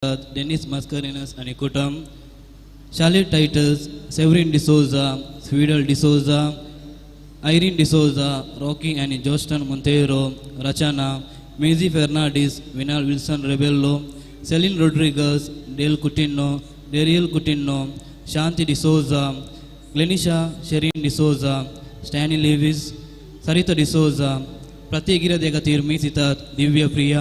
Dennis Mascarenhas आनी कुटुंब, Charlie Titus, Severin D'Souza, Swidel D'Souza, Irene D'Souza, Rocky आनी Joston Monteiro, Rachana, Maisie Fernandes, Vinal Wilson Rebello, Celine Rodrigues, Dale Coutinho, Dariel Coutinho, Shanti D'Souza, Glenisha Sherin D'Souza, Stany Lewis, Sarita D'Souza, प्रत्येक इरादे खातीर मीस दितात दिव्य प्रिया,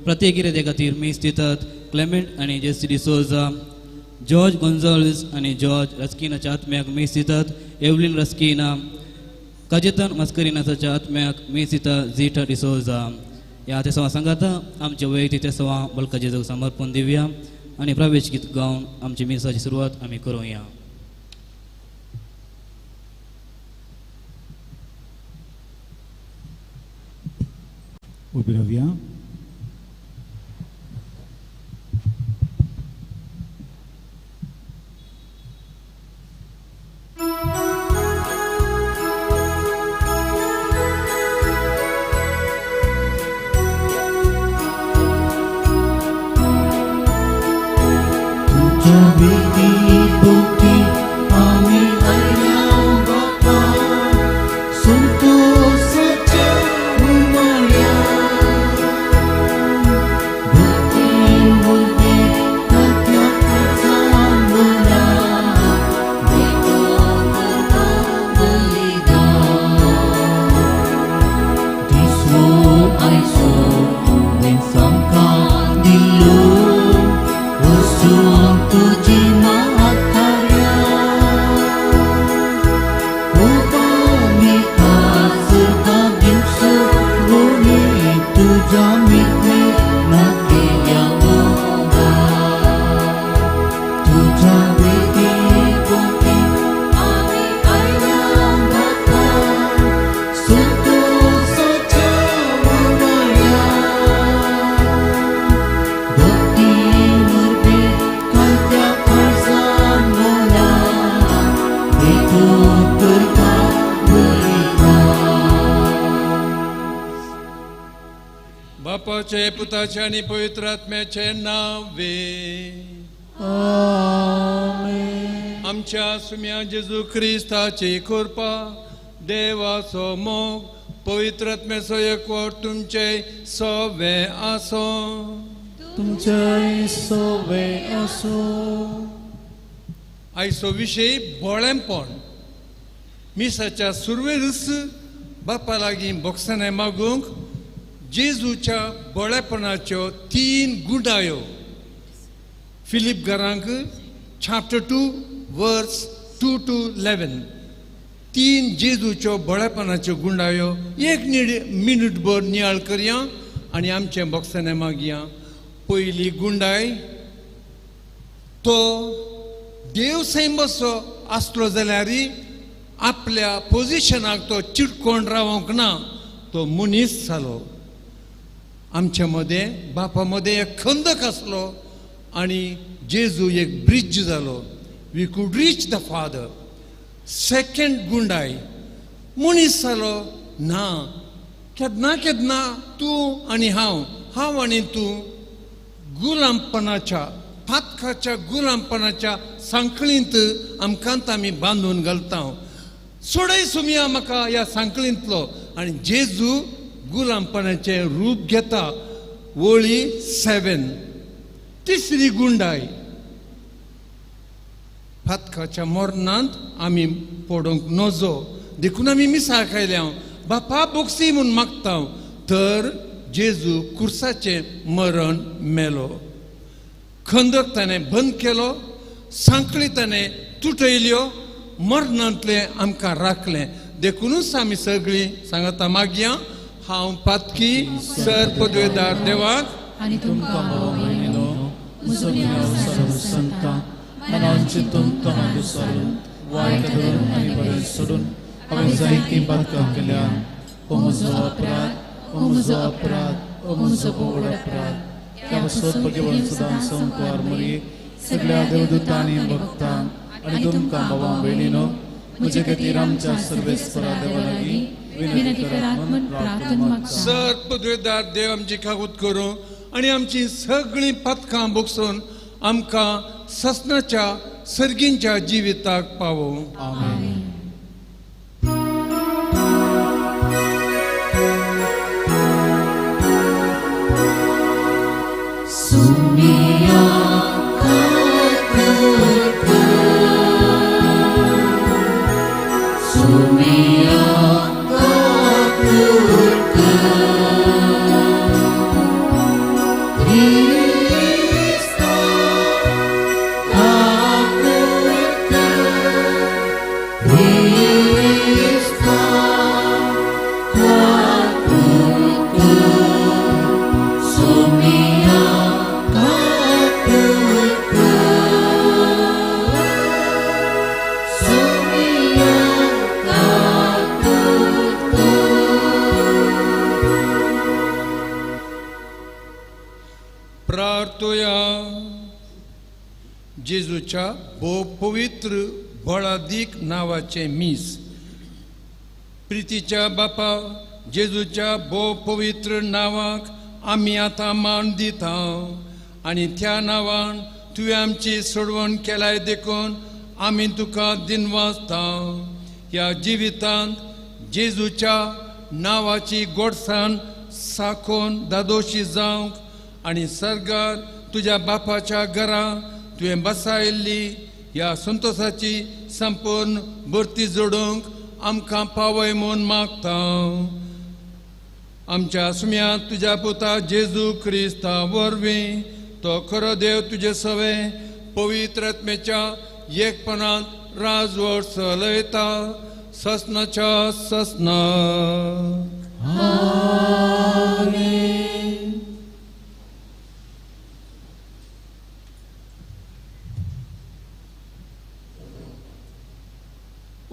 प्रत्येक इरादे खातीर मीस दितात Clement आनी जेसी डिसोजा, जॉर्ज गोन्जाल्वीस आनी जॉर्ज रस्किनाच्या आत्म्याक मीस दितात एवलीन रस्किना, कजेतन मस्करिनासाच्या आत्म्याक मीस दिता झिटा डिसोजा. ह्या तेसवा सांगाता आमचे वैयक्तीक तेसवा बलका जेजूक समर्पण दिवया आनी प्रवेश गीत गावन आमची मिसाची सुरवात आमी करूया. उबी रावया. तुझ्या भीती पोटी आमी आयल्या बापा, संतोषाच्या उमाळ्या. भक्ती मुरबी तात्या चांदना, भेटो करता बलिदान. दिसो आयसो तुवें सामकां दिल्लो, वचून तुजी म्हाताऱ्या. उपामिका सुरका दिवसो गोणी, तुज्या मित्री नाकेल्या मोगा. तुज्या वेदी पोटी आमी आयल्या बापा, संतोषाच्या उमाळ्या. भक्ती मुरबी कालत्या काळजान मोला, भेटो करता बलिदान. बापाचे, पुताचे आनी पवित्र आत्म्याचे नावे. आमच्या सुम्या जेजू क्रिस्ताची कृपा, देवाचो मोग, पवित्र आत्म्याचो एकवट तुमचे सवे आसो. तुमचे सवे असो. आयचो विशय बोळेंपण. मिसाच्या सुरवेरूच बापा लागीं बोक्सानाय मागूंक जेजूच्या बोळेपणाच्यो 3 गुंडायो. फिलीप घरांक चॅप्टर 2 वर्स 2 to 11 3 जेजूच्यो बोळेपणाच्यो गुंडायो एक मिनट भर नियाळ करया आनी आमचें बोक्सानाय मागया. पयली गुंडाय, तो देव सैमसो आसलो जाल्यार आपल्या पोजिशनाक तो चिटकोण रावंक ना, तो मनीस जालो. आमच्या मदें बापा मदें एक खंदक आसलो आनी जेजू एक ब्रिज जालो. We could reach the father. Second गुंडाय, मनीस जालो ना. केन्ना केन्ना तूं आनी हांव, हांव आनी तूं गुलामपणाच्या, पातकाच्या गुलामपणाच्या सांखळींत आमकांत आमी बांदून घालता. सोडय सुमया म्हाका ह्या सांखळींतलो. आनी जेजू गुलामपणाचें रूप घेता. वळी 7. तिसरी गुंडाय, पातकाच्या मरणांत आमी पडूंक नजो, देखून आमी मिसाक आयल्या बापा बोक्सी म्हूण मागता. तर जेजू कुर्साचें मरण मेलो. खंदक ताणें बंद केलो, सांखळी ताणें तुटयल्यो, मरणांतलें आमकां राखलें. देखुनूच आमी सगळीं सांगता मागया, हांव पातकी सर पदवेदार देवाक आनी तुमकां भाव भयणीनो, म्हजो गुन्यांव सारून सांगता, मनान चिंतून तोंडान विचारून वायट धरून आनी बरें सोडून हांवें जायतीं पातकां केल्या. हो म्हजो अपराध, हो म्हजो अपराध, हो म्हजो व्हड अपराध. त्या पासत भगवान सदां संवसार मरये सगळ्या देवदूतांनी भक्तांक आनी तुमकां भावा भयणीनो म्हजे खातीर आमच्या सर्वेस्परा देवा लागीं विनंती करात म्हूण प्रार्थना मागता. सर पदवेदार देव आमची कागूत करूं आनी आमची सगळीं पातकां बोगसून आमकां ससनाच्या सर्गींच्या जिविताक पावो. आमेन. जेजूच्या भोव पवित्र बळादीक नांवाचें मीस. प्रितीच्या बापा, जेजूच्या भोव पवित्र नांवाक आमी आतां मान दिता आनी त्या नांवान तुवें आमची सोडवण केलाय देखून आमी तुका दिनवासता. ह्या जिवितांत जेजूच्या नांवाची गोडसाण साखोवन दादोशी जावंक आनी सर्गार तुज्या बापाच्या घरा तुवें बसायल्ली ह्या संतोशाची संपूर्ण भरती जोडूंक आमकां पावय म्हूण मागता. आमच्या सुम्यांत तुज्या पुता जेजू क्रिस्ता वरवीं तो खरो देव तुजे सवे पवित्र आत्म्याच्या एकपणांत राजवट चलयता ससनाच्या ससना. आमेन.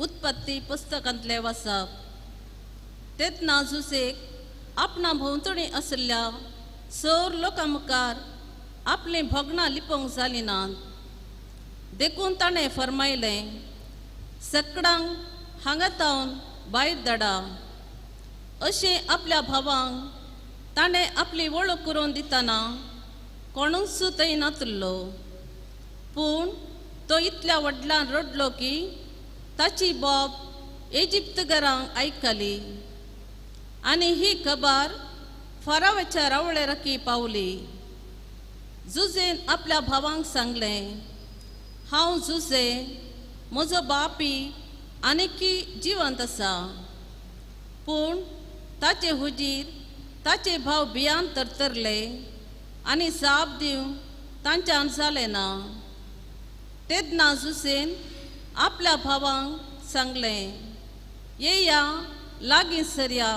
उत्पत्ती पुस्तकांतले वाचप. तेन्ना जुसेक आपणा भोंवतणी आशिल्ल्या सर लोकां मुखार आपलीं भोगणां लिपोवंक जालीं नात, देखून ताणें फर्मायलें, सकडांक हांगा तावन भायर धाडा. अशें आपल्या भावांक ताणें आपली वळख करून दितना कोणूच थंय नातलो, पूण तो इतल्या व्हडल्यान रडलो की ताची बोब इजिप्तगरांक आयकली आनी ही खबर फारावाच्या रावळे राखी पावली. जुजेन आपल्या भावांक सांगलें, हांव जुजे, म्हजो बापी आनीकी जिवंत आसा. पूण ताचे हुजीर ताचे भाव भियान तरतरले आनी जाप दिवंक तांच्यान जालें ना. तेन्ना जुसेन आपल्या भावांक सांगलें, येया लागीं सरया.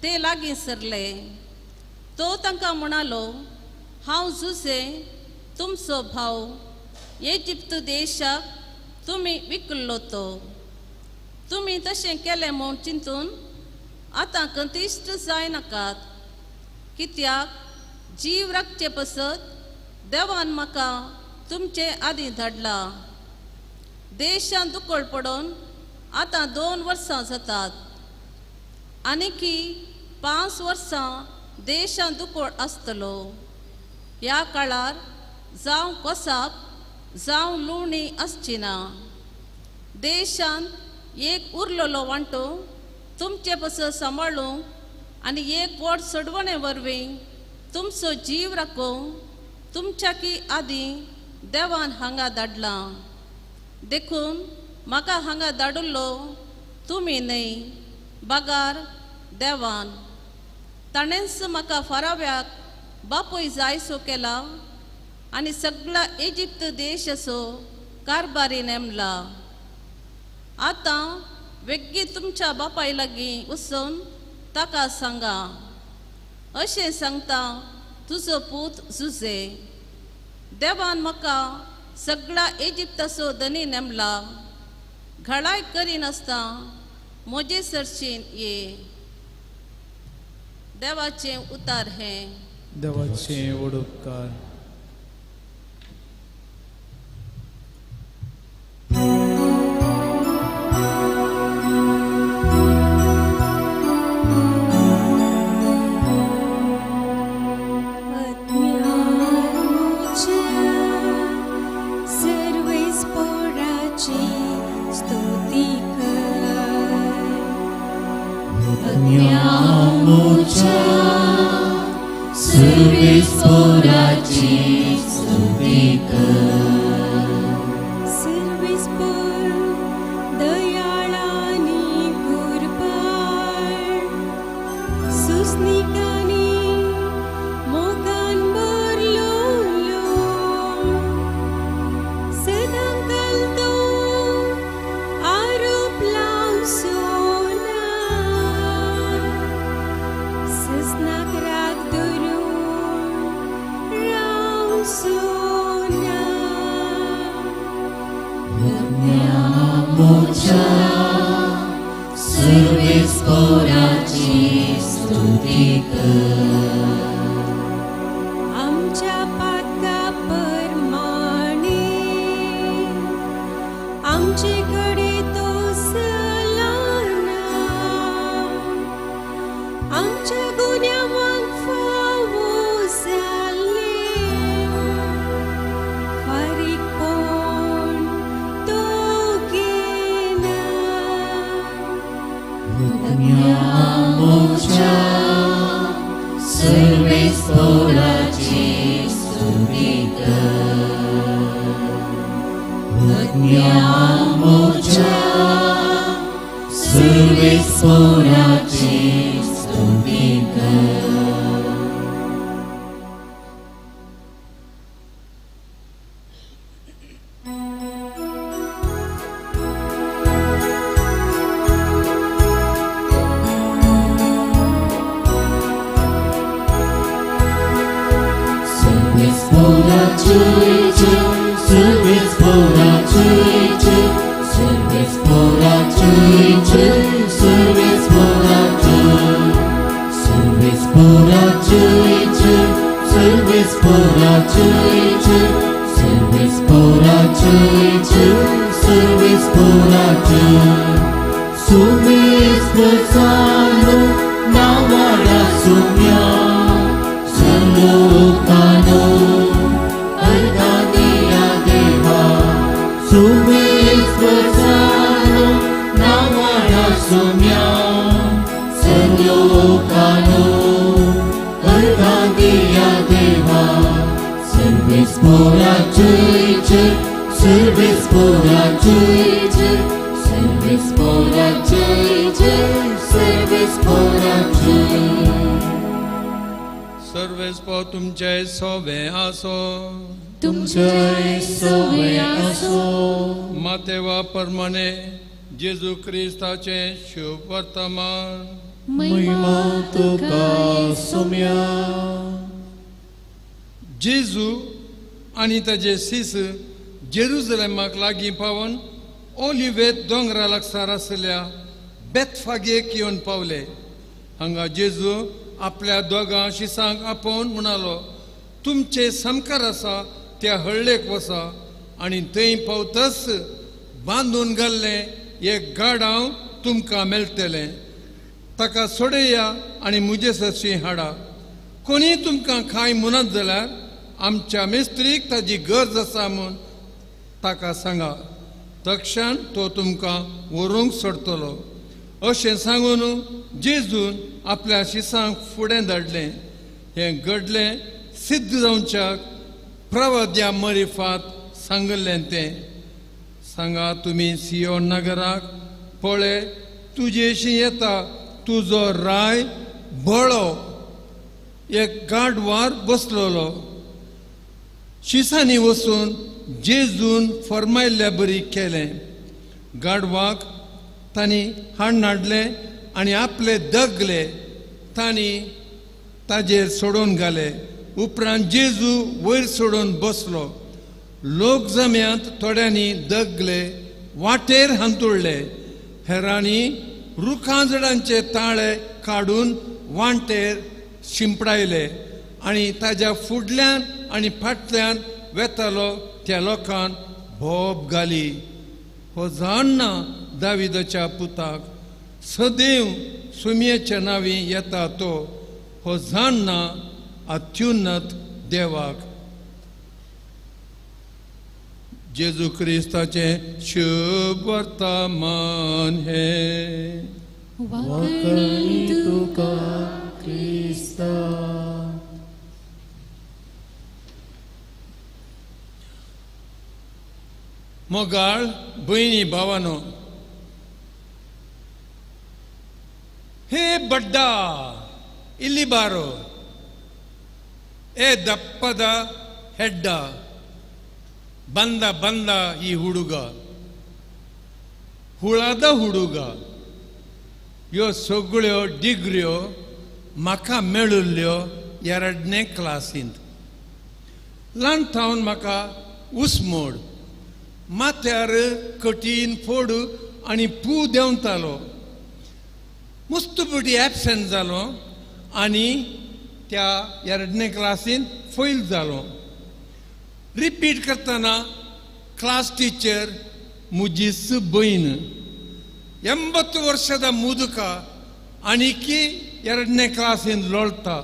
ते लागीं सरले. तो तांकां म्हणालो, हांव जुसे, तुमचो भाव, इजिप्त देशाक तुमी विकल्लो तो. तुमी तशें केलें म्हूण चिंतून आतां कंतिश्ट जायनाकात, कित्याक जीव राखचे पसत देवान म्हाका तुमचे आदीं धाडला. देशांत दुकळ पडून आतां 2 वर्सां जातात, आनीकी 5 वर्सां देशांत दुकळ आसतलो. ह्या काळार जावं कोसाप जावं लुवणी आसची ना. देशांत एक उरलेलो वांटो तुमचे पसत सांबाळूंक आनी एक व्हड सोडवणे वरवीं तुमचो जीव राखूंक तुमच्याकी आदीं देवान हांगा धाडला. देखून म्हाका हांगा धाडिल्लो तुमी न्हय, बगार देवान. ताणेंच म्हाका फाराव्याक बापूय जायसो केला आनी सगळा इजिप्त देशाचो कारभारी नेमला. आतां वेगळी तुमच्या बापाय लागीं वचून ताका सांगा, अशें सांगता तुजो पूत जुजे, देवान म्हाका सगळा इजिप्ताचो धनी नेमला. घडाय करिनासतना म्हजे सरशीन ये. देवाचें उतार हें. देवाचें व्हड उपकार. आमोच्या सुर्वेस्पोराची स्तुती कर. आमच्या पातका परमाणे आमचे कडे तो सलाना, आमच्या गुन्यांवांक फावो जाल्लें फारीकपण तो घेना. आमोच्या सुर्वेस्पोराची स्तुती कर. आमोच्या सुर्वेस्पोराची स्तुती कर. सर्वेस्पो तुमचे सोवे आसो. तुमचे सोवे आसो. मातेवा परमाने जेजू क्रिस्ताचे शुभ वर्तमान. महिमा तुका सोम्या. जेजू आनी ताजे शिस जेरुजलेमाक लागीं पावन ओलिवेत दोंगरा लागसार आसल्या बेतफागेक येवन पावले. हांगा जेजू आपल्या दोगां शिसांक आपोवन म्हणालो, तुमचे सामकार आसा त्या हळ्ळेक वसा आनी थंय पावतच बांदून घाल्लें एक गाडांव तुमकां मेळटलें. ताका सोडया आनी म्हजे सरशी हाडा. कोणीय तुमकां कांय म्हणत जाल्यार आमच्या मिस्त्रीक ताजी गरज आसा म्हूण ताका सांगा. तक्षण तो तुमकां व्हरूंक सोडटलो. अशें सांगून जेजून आपल्या शिसांक फुडें धाडलें. हें घडलें सिद्ध जावच्याक प्रवाद्या मरिफात सांगलें तें. सांगा तुमी सियोन नगराक, पळय तुजेशी येता तुजो राय बळो एक गाडवार बसलेलो. शिसांनी वचून जेजून फर्मायल्ल्या बरी केलें. गाडवाक तांणी हाडून हाडलें आनी आपले दगले तांणी ताजेर सोडोवन घाले. उपरांत जेजू वयर सोडून बसलो. लोक जम्यांत थोड्यांनी दगले वाटेर हांतुळ्ळे, हेरांनी रुखां झाडांचे ताळे काडून वांटेर शिंपडायले आनी ताज्या फुडल्यान आनी फाटल्यान वेतालो त्या लोकान भोब घाली. हो जाण ना दाविदाच्या पुताक, सदैव सुमयेच्या नांवी येता तो, हो जाण ना अत्युन्नत देवाक. जेजू क्रिस्ताचें शुभ वर्तमान हें. वाकणी तुका क्रिस्ता. मोगाळ भयणी भावानो, हे बड्डा इल्ली बारो, ए दप्पದ ಹೆಡ್ಡ, ಬಂದ ಬಂದ ಈ ಹುಡುಗ ಹುಳದ ಹುಡುಗ, ह्यो सगळ्यो डिग्र्यो म्हाका मेळिल्ल्यो 2nd क्लासींत. ल्हान थावन म्हाका उसमोड माथ्यार कठीण फोड आनी पू देंवतालो. मस्त पटी एबसेंट जालो आनी त्या एरडने क्लासीन फैल जालो. रिपीट करतना क्लास टीचर मुजीस बयन 80 ವರ್ಷದ ಮುದುಕ आनीकी 2ನೇ क्लासीन लोळटा.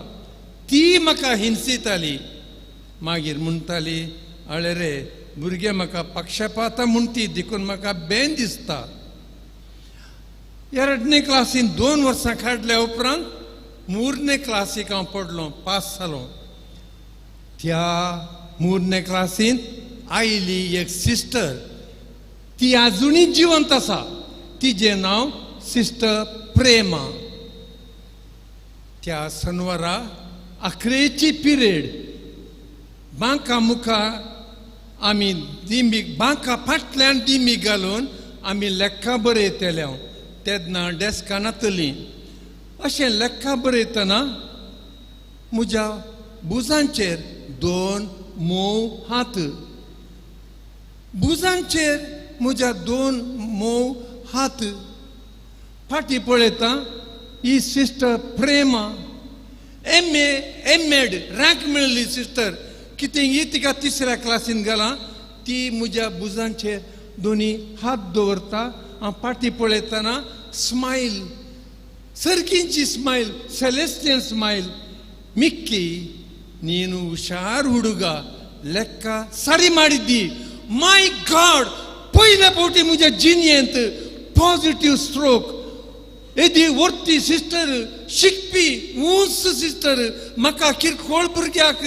ती म्हाका हिंसिताली. मागीर म्हणटाली, अळे रे भुरगे म्हाका पक्षपाता म्हणटी देखून म्हाका बेन दिसता. 2ನೇ क्लासीन 2 वर्सां काडल्या उपरांत 3ನೇ क्लासीक हांव पडलो, पास जालो. त्या 3ನೇ क्लासीन आयली एक सिस्टर, ती आजुनूय जिवंत आसा. तिजें नांव सिस्टर प्रेमा. त्या शनवारा आखरेची पिरियड बांका मुखार आमी दिंबी बांका फाटल्यान दिंबी घालून आमी लेखा बरयतले. तेन्ना डेस्कां नातली. अशें लेखा बरयतना म्हज्या बुजांचेर 2 मोव हात, बुजांचेर म्हज्या 2 मोव हात. फाटीं पळयता ही sister Prema, M A M Ed rank मेळिल्ली सिस्टर. कितें ही तिका 3ऱ्या क्लासीन घालां. ती म्हज्या बुजांचेर दोनी हात दवरता. हांव फाटीं पळयतना स्मायल, सर्गींची स्मायल, सेलेस्टियल स्मायल. ಮಿಕ್ಕಿ ನೀನು ಹುಷಾರ್ ಹುಡುಗ, ಲೆಕ್ಕ ಸರಿ ಮಾಡಿದ್ದಿ. ಮೈ ಗಾಡ್, पयले फावटी म्हज्या जिणेंत पॉझिटीव स्ट्रोक. येदी वर्ती सिस्टर, शिकपी उंच सिस्टर, म्हाका किरकोळ भुरग्याक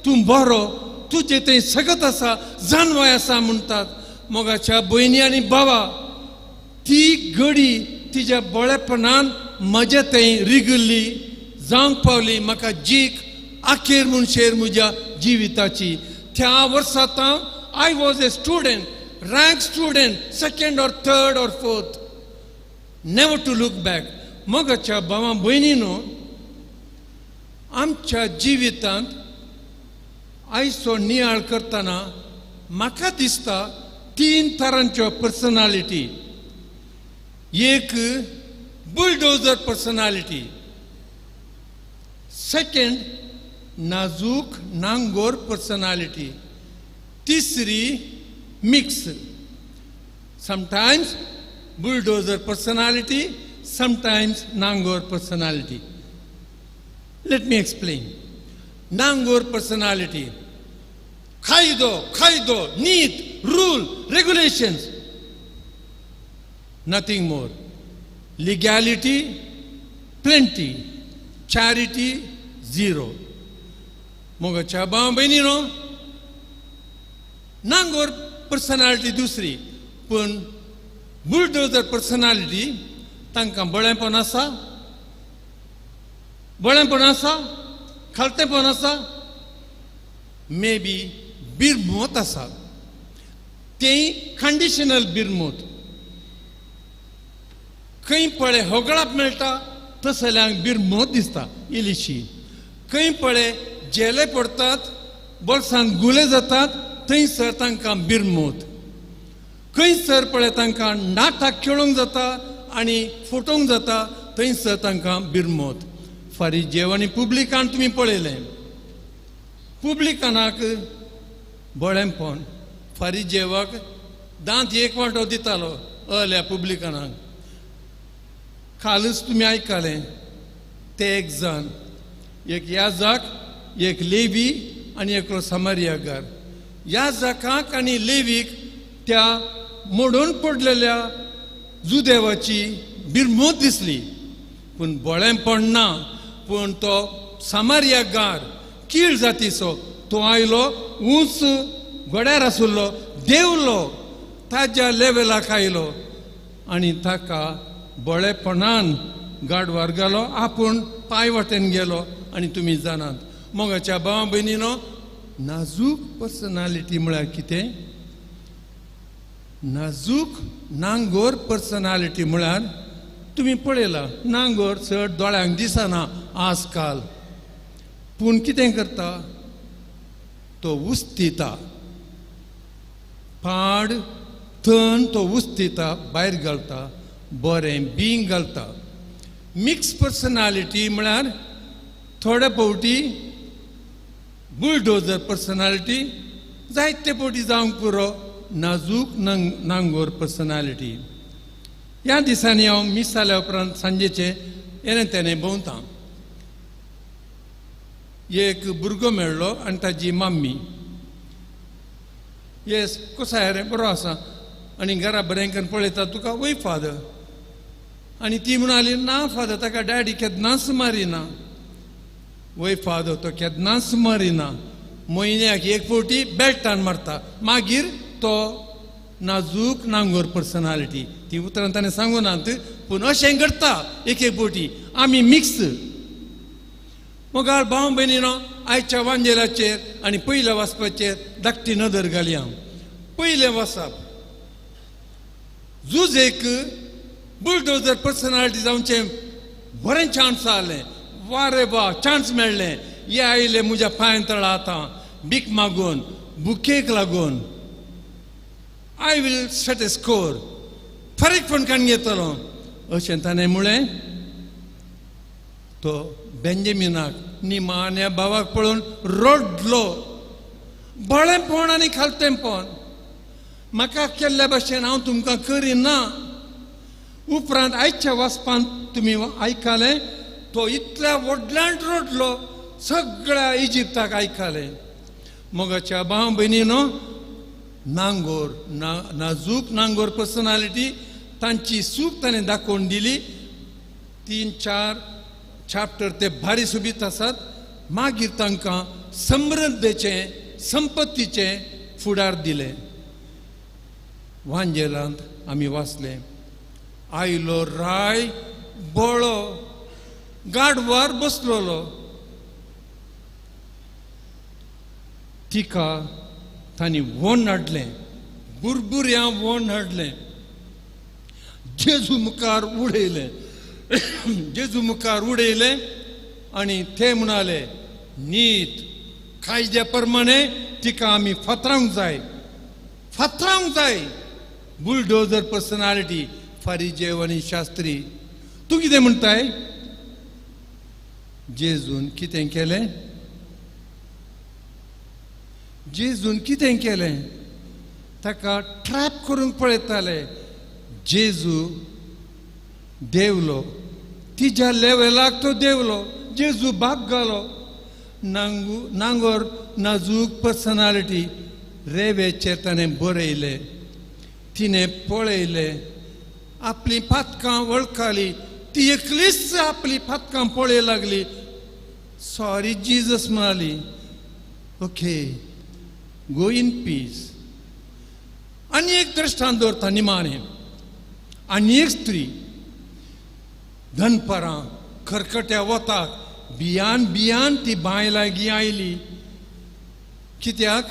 तूं बरो, तुजें थंय सगत आसा, जानवाय आसा म्हणटात. मोगाच्या भयणी आनी बाबा, ती गडी तिज्या बळेपणान म्हज्या थंय रिगल्ली जावंक पावली. म्हाका जीक आखेर म्हणशेर म्हज्या जिविताची. त्या वर्सा I was a student, rank student, 2nd or 3rd or 4th, never to look back. मोगाच्या भावा भयणीनो, आमच्या जिवितांत आयचो नियाळ करतना म्हाका दिसता 3 तरांच्यो पर्सनालिटी. एक बुलडोजर पर्सनालिटी, सेकंड नाजूक नांगोर पर्सनालिटी, तिसरी mix. Sometimes bulldozer personality, sometimes नांगोर personality. Let me explain. नांगोर personality, कायदो, कायदो, नीत, rule, regulations, nothing more. Legality plenty, charity zero. मोगाच्या भाव भयणीनो, नांगोर पर्सनालिटी दुसरी. पूण बुलडोजर पर्सनालिटी, तांकां बळेपण आसा, बळेपण आसा, खालतेपण आसा, मे बी बिरमोत आसा. तें कंडिशनल बिरमोत. खंय पळय होगळाप मेळटा तसल्यांक बिरमोत दिसता इल्लीशी. खंय पळय जेले पडटात, बोल्सांत गुले जातात, थंयसर तांकां बिरमोत. खंयसर पळय तांकां नाटक खेळोंक जाता आनी फटोवंक जाता, थंयसर तांकां बिरमोत. फारीजेव आनी पुब्लिकान तुमी पळयलें, पुब्लिकानाक बळेंपण, फारीजेवाक दांत एक वांटो दितालो अल्या पुब्लिकानाक. कालच तुमी आयकलें, ते एक जाण, एक याजाक, एक लेवी आनी एकलो समारियागार. याजकाक आनी लेवीक त्या मोडून पडलेल्या जुदेवाची बिरमोत दिसली, पूण बळेंपण ना. पूण तो समारियागार कीळ जातीचो तो आयलो, उंच घोड्यार आशिल्लो, देंवलो, ताज्या लेवलाक आयलो आनी ताका बळेपणान गाडवार घालो, आपूण पांय वाटेन गेलो. आनी तुमी जाणात मोगाच्या भावा भयणीनो, नाजूक पर्सनालिटी म्हळ्यार कितें? नाजूक नांगोर पर्सनालिटी म्हळ्यार तुमी पळयला, नांगोर चड दोळ्यांक दिसना आजकाल, पूण कितें करता तो? उस्तिता. पाड तण तो उस्तिता, भायर घालता, बरें बींग घालता. मिक्स पर्सनालिटी म्हळ्यार थोडे फावटी बुलडोजर पर्सनालिटी, जायते फावटी जावंक पुरो नाजूक नांगोर पर्सनालिटी. ह्या दिसांनी हांव मीस जाल्या उपरांत सांजेचें येणें तेणें भोंवता. एक भुरगो मेळ्ळो आनी ताजी मम्मी. येस, कसो आहा रे? बरो आसा. आनी घरा बरें करून पळयता तुका? वय फादर. आनी ती म्हणाली, ना फादर, ताका डॅडी केन्नाच मारिना. वय फादर, तो केन्नाच मारिना, म्हयन्याक एक फावटी बेल्टान मारता. मागीर तो नाजूक नांगोर पर्सनालिटी. ती उतरां ताणें सांगू नात, पूण अशें घडटा एक एक फावटी आमी मिक्स. मोगाळ भाव भयणीनो, आयच्या वांजेलाचेर आनी पयल्या वाचपाचेर धाकटी नदर घाली हांव. पयलें वाचप, झूज एक बुलडोजर पर्सनालिटी जावचें बरें चान्स आसलें. वा रे वा, चान्स मेळ्ळें. हे आयले म्हज्या पांय तळा आतां भीक मागून, भुकेक लागून. I will set a score, फारीकपण काडून घेतलो अशें ताणें म्हळें. तो बेंजामिनाक, निमाण्या भावाक पळोवन रडलो. बळेंपण आनी खालतेंपण, म्हाका केल्ल्या भशेन हांव तुमकां करिना. उपरांत आयच्या वाचपांत तुमी आयकलें, तो इतल्या व्हडल्यान रडलो, सगळ्या इजिप्ताक आयकलें. मोगाच्या भाव भयणीनो, नांगोर नाजूक नांगोर पर्सनालिटी, तांची सूख ताणें दाखोवन दिली. 3-4 चॅप्टर ते भारी सोबीत आसात. मागीर तांकां समृद्धेचें, संपत्तीचें फुडार दिलें. वांजेलांत आमी वाचलें, आयलो राय बळो गाडवार बसलोलो, तिका तांणी वोन हाडलें, बुरबुऱ्यां वोन हाडलें, जेजू मुखार उडयलें. जेजू मुखार उडयलें आनी ते म्हणाले, नीत कायद्या प्रमाणे तिका आमी फातरावंक जाय, फातरावंक जाय. बुलडोजर पर्सनालिटी, फारीजेव आनी शास्त्री. तूं कितें म्हणटाय? जेजून कितें केलें? जेजून कितें केलें? ताका ट्रॅप करूंक पळयताले. जेजू देवलो, तिज्या लेवलाक तो देवलो. जेजू बाग घालो. नांगोर नाजूक पर्सनालिटी, रेवेचेर ताणें बरयलें, तिणें पळयलें, आपलीं पातकां वळखाली. ती एकलीच आपली पातकां पळय लागली. सॉरी जिजस म्हणाली. Okay, go in peace. आनी एक दृश्टांत दवरता निमाणें. आनी एक स्त्री दनपारां खरखट्या वताक बियान बियान ती बांय लागीं आयली. कित्याक?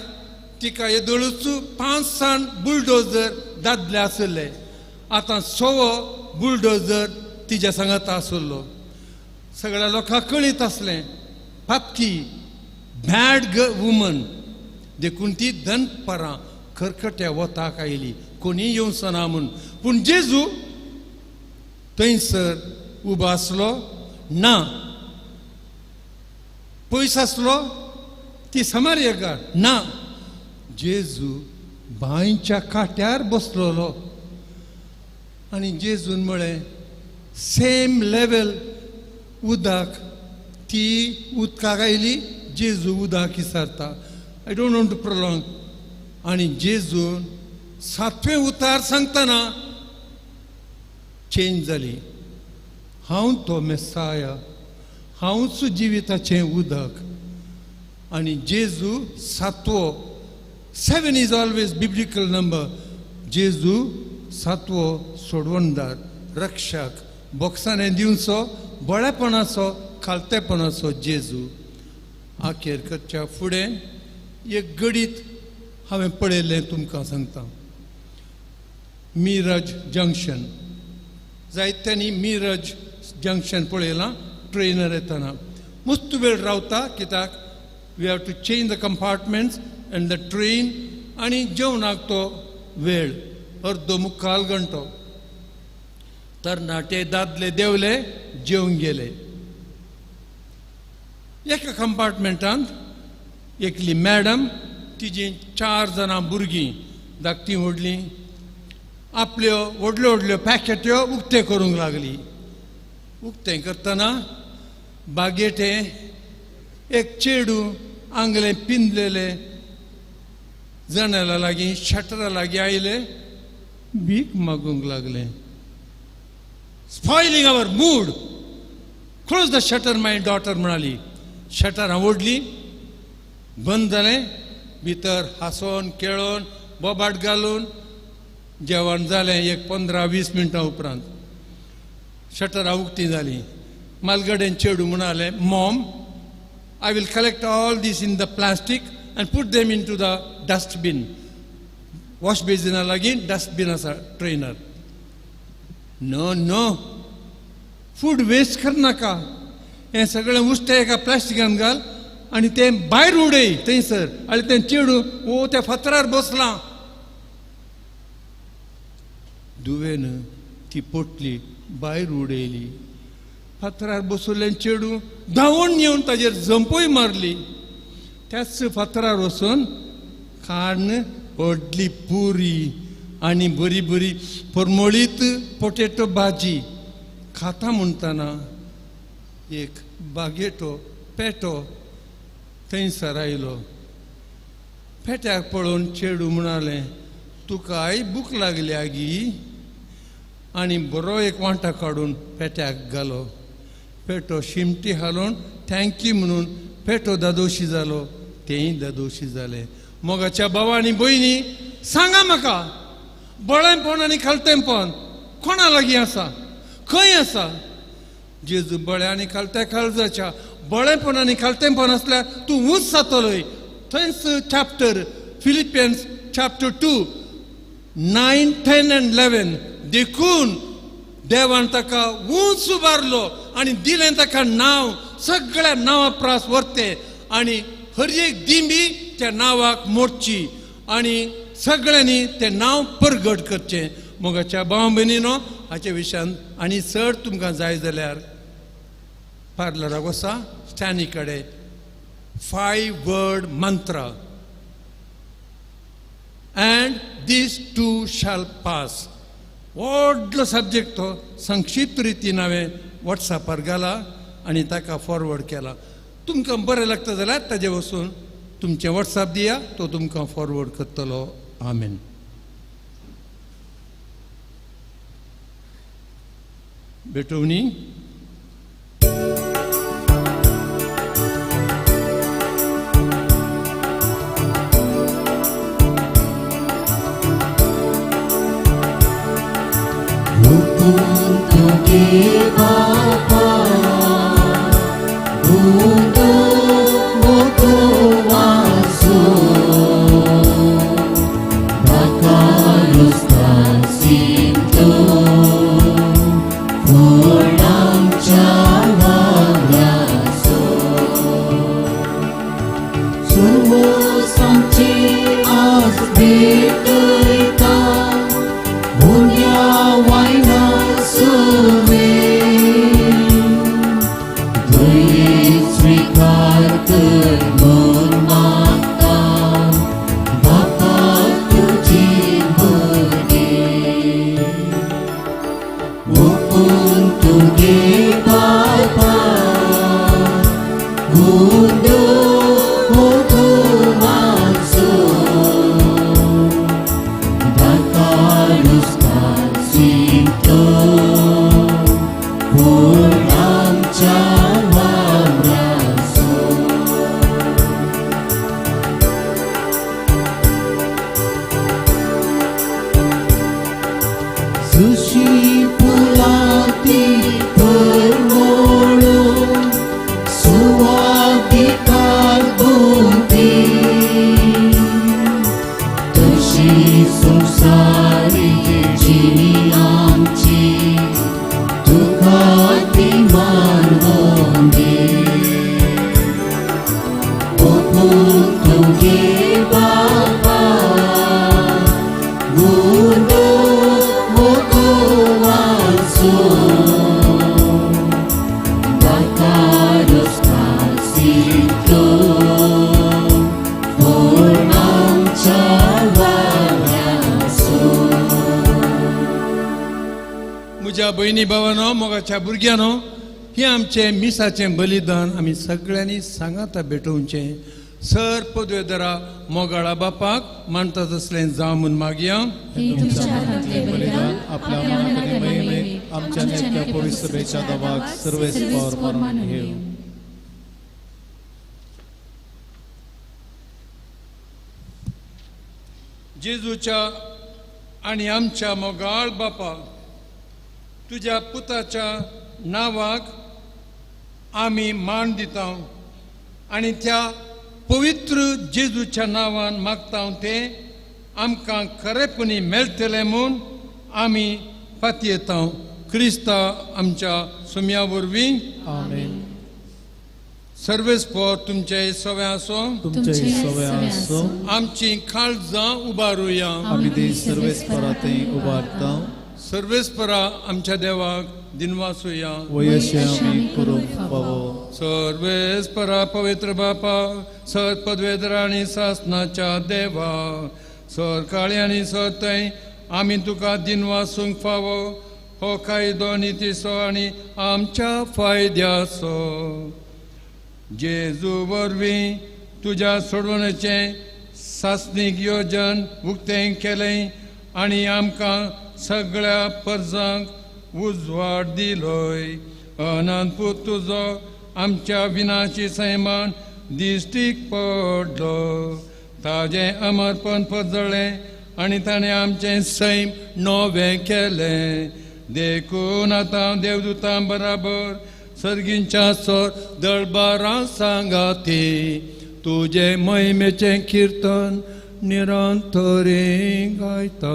तिका येदोळूच 5 सान बुलडोजर दादले आसले, आतां 6वो बुलडोजर तिज्या सांगाता आसलो. सगळ्या लोकांक कळीत आसलें, पातकी, बॅड वुमन. देखून ती दनपारां खरखट्या वताक आयली, कोणी येवचो ना म्हूण. पूण जेजू थंयसर उबो आसलो ना, पयस आसलो. ती समारयेकार ना, जेजू बांयच्या काट्यार बसलोलो. आनी जेजून म्हळें, सेम लेवल उदक, ती उदकाक आयली, जेजू उदक विचारता. I don't want to prolong. आनी जेजून 7वें उतार सांगतना चेंज जाली. हांव तो मेसाया, हांवच जिविताचें उदक. आनी जेजू 7वो, 7 is always biblical number. जेजू 7वो सोडवणदार, रक्षक, बोक्साने दिवचो, बळेपणाचो, खालतेपणाचो जेजू. आखेर करच्या फुडें एक गडीत हांवें पळयल्लें तुमकां सांगता. मिरज जंक्शन, जायत्यांनी मिरज जंक्शन पळयलां. ट्रेनर येतना मस्त वेळ रावता, कित्याक we have to change the compartments and the train. आनी जेवणाक तो वेळ, अर्दो मुक्काल घंटो. तरणाटे दादले देंवले, जेवंक गेले. एका कंपार्टमेंटांत एकली मॅडम, तिजी 4 जाणां भुरगीं, धाकटीं व्हडलीं, आपल्यो व्हडल्यो व्हडल्यो पॅकेट्यो उक्तें करूंक लागली. उक्तें करतना बागेटे एक चेडूं आंगलें पिंदलेलें जनेला लागीं शटरा लागीं आयलें, भीक मागूंक लागलें. Spoiling our mood, close the shutter my daughter म्हणाली. शटरां ओडली, बंद जालें. भितर हांसोन खेळोन बोबाट घालून जेवण जालें. एक 15-20 मिनटां उपरांत शटरां उक्तीं जालीं. मालगडेन चेडूं म्हणालें, mom, I will collect all this in the plastic and put them into the dustbin. Wash बेजिना लागीं डस्टबीन आसा trainer. No no, food waste करनाका, हें सगळें उश्टें एका प्लास्टिकान घाल आनी तें भायर उडय थंयसर. आनी तें चेडूं ओ त्या फातरार बसलां. दुवेन ती पोटली भायर उडयली. फातरार बसलें चेडूं धांवून येवन ताजेर जंपूय मारली. त्याच फातरार वचून काडून व्हडली पुरी आनी बरी बरी परमळीत पोटेटो भाजी खाता म्हणटना एक बागेटो पेटो थंयसर आयलो. पेट्याक पळोवन चेडूं म्हणालें, तुकाय भूक लागल्या गी? आनी बरो एक वांटो काडून पेट्याक घालो. पेटो शिमटी हालोवन thank you म्हणून पेटो दादोशी जालो, तेंय दादोशी जालें. मोगाच्या भावा आनी भयणी, सांगा म्हाका, बळेंपण आनी खालतेंपण कोणा लागीं आसा, खंय आसा? जेजू बळ्या आनी खालत्या काळजाच्या बळेपण आनी खालतेंपण आसल्यार तूं ऊंच जातलोय. थंयच chapter Philippians chapter 2, 9, 10 and 11. देखून देवान ताका ऊंच उबारलो आनी दिलें ताका नांव सगळ्या नांवा प्रास व्हरते, आनी हर एक दिंबी त्या नांवाक मोडची आनी सगळ्यांनी तें नांव परगट करचें. मोगाच्या भाव भयणीनो, हाचे विशयान आनी चड तुमकां जाय जाल्यार पार्लराक वसा, स्टॅनी कडेन 5 word mantra, and this too shall pass. व्हडलो सब्जेक्ट तो संक्षिप्त रितीन हांवें वॉट्सॅपार घाला आनी ताका फॉरवर्ड केला. तुमकां बरें लागता जाल्यार ताजे वचून तुमचें वॉट्सॅप दिया, तो तुमकां फॉरवर्ड करतलो. आमेन. भेटोवणी. तुगे बापा गुंदो मोको वाजो बाकारुस्तान सिंतो फुलांच्या वावराचो सुरवसांची आज भेटयता भुरग्या वायना सुवे दुयें स्वीकार कर मन मागता बापा तुजी भुरगीं ओपून तुगे बापा गुंदो मोगो वाजो दाकारुस्तान सिंतो फुलांच्या वावराचो. सुशी फुलां ती परमळून सुवादिकार बुद्धी तशी संवसारी जिणी आमची तुका ती मानवंदी ओपून तुगे बापा गुंदो म्हज्या भयणी भावानो, मोगाच्या भुरग्यांनो, हें आमचें मिसाचें बलिदान आमी सगळ्यांनी सांगाता भेटोवचें. सर पदवेदरा मोगाळा बापाक मानता तसलें जावं म्हूण मागया. तुमच्या हातांतलें बलिदान आपल्या मनाक आनी महिमेक आमच्या नेत्या पवित्र सभेच्या दवाक सर्वेस्पर मानून घेवं. जेजूच्या आनी आमच्या मोगाळ बापा, तुज्या पुताच्या नांवाक आमी मान दिता आनी त्या पवित्र जेजूच्या नांवान मागता तें आमकां खरेपणी मेळटलें म्हूण आमी पातयेता. क्रिस्ता आमच्या सुम्या वरवीं. आमेन. सर्वेस्पर तुमचे सवे आसो. तुमचे सवे आसो. आमची काळजां उबारुया. आमी ती सर्वेस्परा थंय उबारता. सर्वेस्परा आमच्या देवाक दिनवासुया. वयशे आमी करूंक फावो. सर्वेस्परा पवित्र बापा, सर पदवेदरा आनी सासनाच्या देवा, सर काळी आनी सर थंय आमी तुका दिनवासूंक फावो. हो कायदो नितीचो आनी आमच्या फायद्याचो. जेजू वरवीं तुज्या सोडवणेचें सासणीक योजन उक्तें केलें आनी आमकां सगळ्या परजांक उजवाड दिलोय. अनंत पूत तुजो आमच्या विनाशी सैमान दिश्टीक पडलो. ताजें अमरपण पजळ्ळें आनी ताणें आमचें सैम नवें केलें. देखून आतां देवदूतां बराबर सर्गींच्या सर दळबारां सांगाती तुजें महिमेचें किर्तन निरंतरी गायता.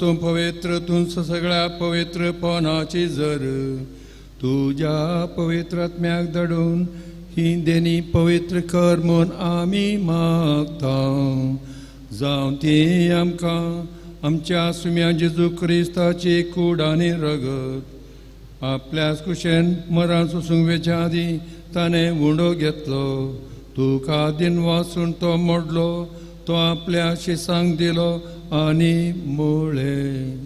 तूं पवित्र, तूं सगळ्या पवित्रपणाची जर तुज्या पवित्र आत्म्याक धाडून ही देणी पवित्र कर म्हूण आमी मागता. जावं ती आमकां आमच्या सुम्या जेजू क्रिस्ताची कूड आनी रगत. आपल्याच कुशेन मरण सोसूंक वेच्या आदीं ताणें उंडो घेतलो. तुका दिनवासून तो मोडलो. तो आपल्या शिसांक दिलो आनी म्हळें,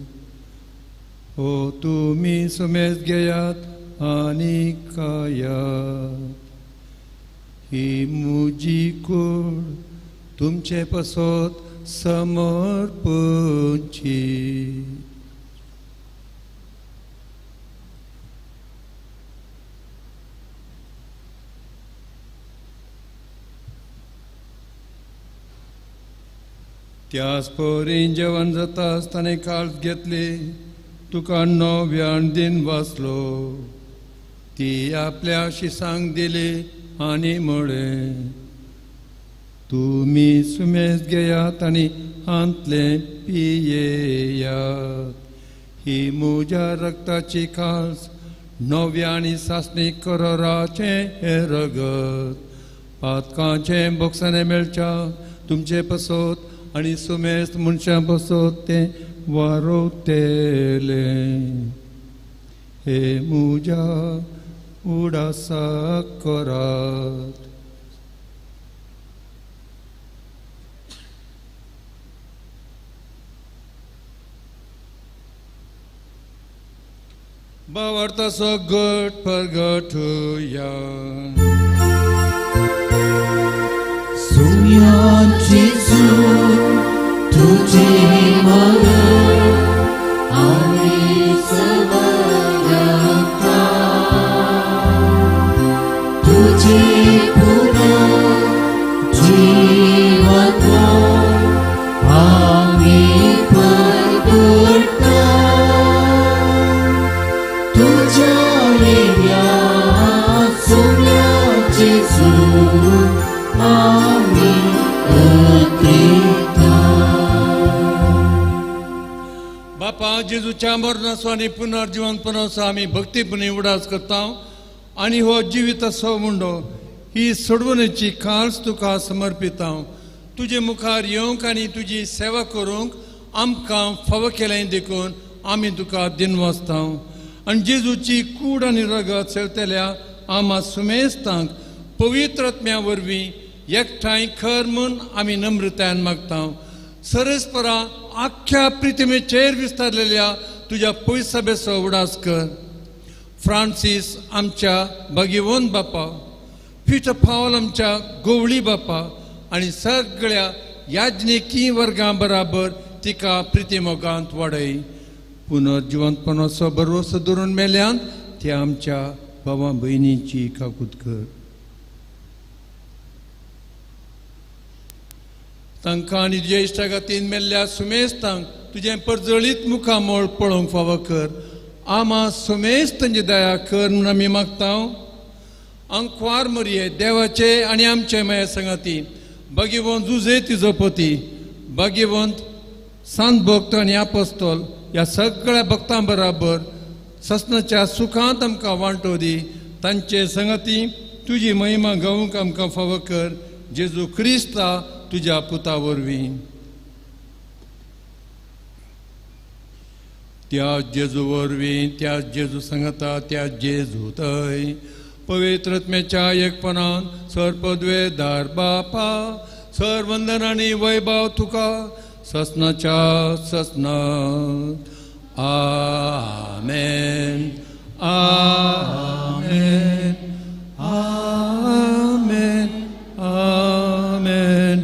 हो तुमी सुमेज घेयात आनी खायात. ही म्हजी कूड तुमचे पासत समर्पणची. त्याच परीन जेवण जाता आसतना काळज घेतली. तुका नव्यान दिन वाचलो. ती आपल्या शिसांक दिली आनी म्हळें, तुमी सुमेज घेयात आनी हांतलें पियेयात. ही म्हज्या रक्ताची काळज नव्या आनी सासणी कराराचें हें रगत. पातकांचें बोक्साणें मेळच्या तुमचे पासत आनी सुमेस्त मनशां पासत तें वारोवतेलें. हे म्हज्या उडासाक करात. भावार्थाचो गट परगटुया. सुम्या जेजू तुझे मरण आमी समर्पता. आमी उतरिता. बापा जेजूच्या मरणाचो आनी पुनर्जिवनपणाचो आमी भक्तीपणी उडास करता आनी हो जिविताचो मुंडो ही सोडवणेची खास तुका समर्पिता. तुजे मुखार येवंक आनी तुजी सेवा करूंक आमकां फावो केलें देखून आमी तुका दिनवासता. आनी जेजूची कूड आनी रगत सेवतल्या आमा सुमेस्तांक पवित्र आत्म्या वरवीं एकठांय खर म्हूण आमी नम्रतायेन मागता. सरस्परा आख्ख्या प्रितिमेचेर विस्तारलेल्या तुज्या पयसभेचो उडास कर. फ्रांसीस आमच्या भगिवंत बापा, पिटर पावल आमच्या गोवळी बापा आनी सगळ्या याज्ञिकी वर्गां बराबर तिका प्रितिमोगांत वाडय. पुनर्जिवंतपणाचो भरवसो धरून मेल्यान ते आमच्या भावा भयणीची काकूत कर. तांकां आनी तुज्या इश्टागातीन मेल्ल्या सुमेस्तांक तुजें परजळीत मुखामळ पळोवंक फावो कर. आमा सुमेस्त तांची दया कर म्हूण आमी मागता. आंकवार मरये देवाचे आनी आमचे माया संगाती भगिवंत जुजे तिजो पती, भगिवंत सांत भक्त आनी आपस्तोल ह्या सगळ्या भक्तां बराबर ससनाच्या सुखांत आमकां वांटो दी. तांचे संगाती तुजी महिमा गावंक आमकां फावो कर. जेजू क्रिस्ता तुज्या पुता वरवीं. त्या जेजू वरवीं, त्या जेजू सांगता, त्या जेजू थंय पवित्र आत्म्याच्या एकपणान सर पदवेदार बापा सर वंदन आनी वैभव तुका ससनाच्या ससनात. आमेन आमेन आमेन आमेन